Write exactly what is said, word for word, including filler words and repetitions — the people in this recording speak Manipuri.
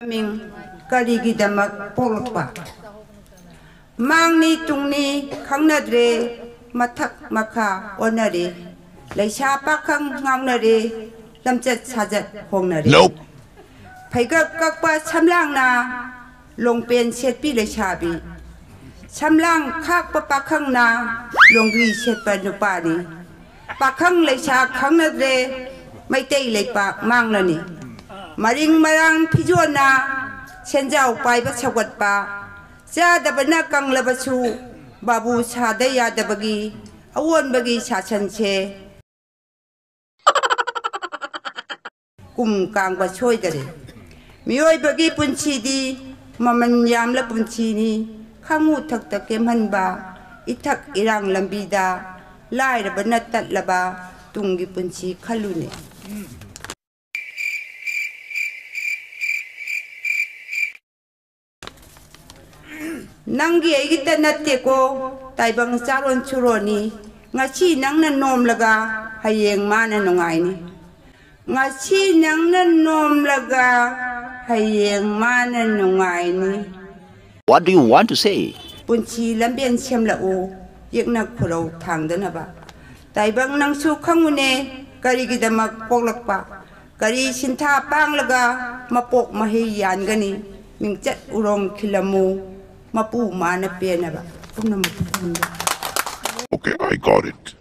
ꯃꯤꯡ ꯀꯔꯤꯒꯤꯗꯃꯛ ꯄꯣꯛꯂꯛꯄ? ꯃꯥꯡꯅꯤ ꯇꯨꯡꯅꯤ ꯈꯪꯅꯗ꯭ꯔꯦ, ꯃꯊꯛ ꯃꯈꯥ ꯑꯣꯟꯅꯔꯦ꯫ ꯂꯩꯁꯥ ꯄꯥꯈꯪ ꯉꯥꯎꯅꯔꯦ, ꯂꯝꯆꯠ ꯁꯥꯖꯠ ꯍꯣꯡꯅꯔꯦ꯫ Nope. ꯐꯩꯒꯛ ꯀꯛꯄ ꯁꯝꯂꯥꯡꯅ ꯂꯣꯡꯄꯦꯟ ꯁꯦꯠꯄꯤ ꯂꯩꯁꯥꯕꯤ, ꯁꯝꯂꯥꯡ ꯈꯥꯛꯄ ꯄꯥꯈꯪꯅ ꯂꯣꯡꯕꯤ ꯁꯦꯠꯄ ꯅꯨꯄꯥꯅꯤ꯫ ꯄꯥꯈꯪ ꯂꯩꯁꯥ ꯈꯪꯅꯗ꯭ꯔꯦ, ꯃꯩꯇꯩ ꯂꯩꯄꯥꯛ ꯃꯥꯡꯂꯅꯤ꯫ ꯃꯔꯤꯡ ꯃꯔꯥꯡ ꯐꯤꯖꯣꯟꯅ ꯁꯦꯟꯖꯥꯎ ꯄꯥꯏꯕ ꯁꯧꯒꯠꯄ, ꯆꯥꯗꯕꯅ ꯀꯪꯂꯕꯁꯨ ꯕꯥꯕꯨ ꯁꯥꯗ ꯌꯥꯗꯕꯒꯤ ꯑꯑꯣꯟꯕꯒꯤ ꯁꯥꯁꯟꯁꯦ ꯀꯨꯝ ꯀꯥꯡꯕ ꯁꯣꯏꯗꯔꯦ꯫ ꯃꯤꯑꯣꯏꯕꯒꯤ ꯄꯨꯟꯁꯤꯗꯤ ꯃꯃꯜ ꯌꯥꯝꯂ ꯄꯨꯟꯁꯤꯅꯤ꯫ ꯈꯪꯉꯨ ꯊꯛꯇ ꯀꯦꯝꯍꯟꯕ, ꯏꯊꯛ ꯏꯔꯥꯡ ꯂꯝꯕꯤꯗ ꯂꯥꯏꯔꯕꯅ ꯇꯠꯂꯕ ꯇꯨꯡꯒꯤ ꯄꯨꯟꯁꯤ ꯈꯜꯂꯨꯅꯦ꯫ ꯅꯪꯒꯤ ꯑꯩꯒꯤꯇ ꯅꯠꯇꯦꯀꯣ, ꯇꯥꯏꯕꯪ ꯆꯥꯔꯣꯟ ꯁꯨꯔꯣꯟꯅꯤ꯫ ꯉꯁꯤ ꯅꯪꯅ ꯅꯣꯝꯂꯒ ꯍꯌꯦꯡ ꯃꯥꯅ ꯅꯨꯡꯉꯥꯏꯅꯤ꯫ ꯉꯁꯤ ꯅꯪꯅ ꯅꯣꯝꯂꯒ ꯍꯌꯦꯡ ꯃꯥꯅ ꯅꯨꯡꯉꯥꯏꯅꯤ꯫ What do you want to say? ꯄꯨꯟꯁꯤ ꯂꯝꯕꯦꯟ ꯁꯦꯝꯂꯛꯎ, ꯌꯦꯛꯅ ꯈꯨꯔꯧ ꯊꯥꯡꯗꯅꯕ꯫ ꯇꯥꯏꯕꯪ ꯅꯪꯁꯨ ꯈꯪꯉꯨꯅꯦ, ꯀꯔꯤꯒꯤꯗꯃꯛ ꯄꯣꯛꯂꯛꯄ? ꯀꯔꯤ ꯁꯤꯟꯊꯥ ꯄꯥꯡꯂꯒ ꯃꯄꯣꯛ ꯃꯍꯩ ꯌꯥꯟꯒꯅꯤ? ꯃꯤꯡꯆꯠ ꯎꯔꯣꯡ ꯈꯤꯜꯂꯝꯃꯨ, ꯃꯄꯨ ꯃꯥꯅ ꯄꯦꯟꯅꯕ꯫ ꯄꯨꯝꯅꯃꯛ ꯈꯨꯔꯨꯝꯖꯔꯤ꯫ Okay, I got it.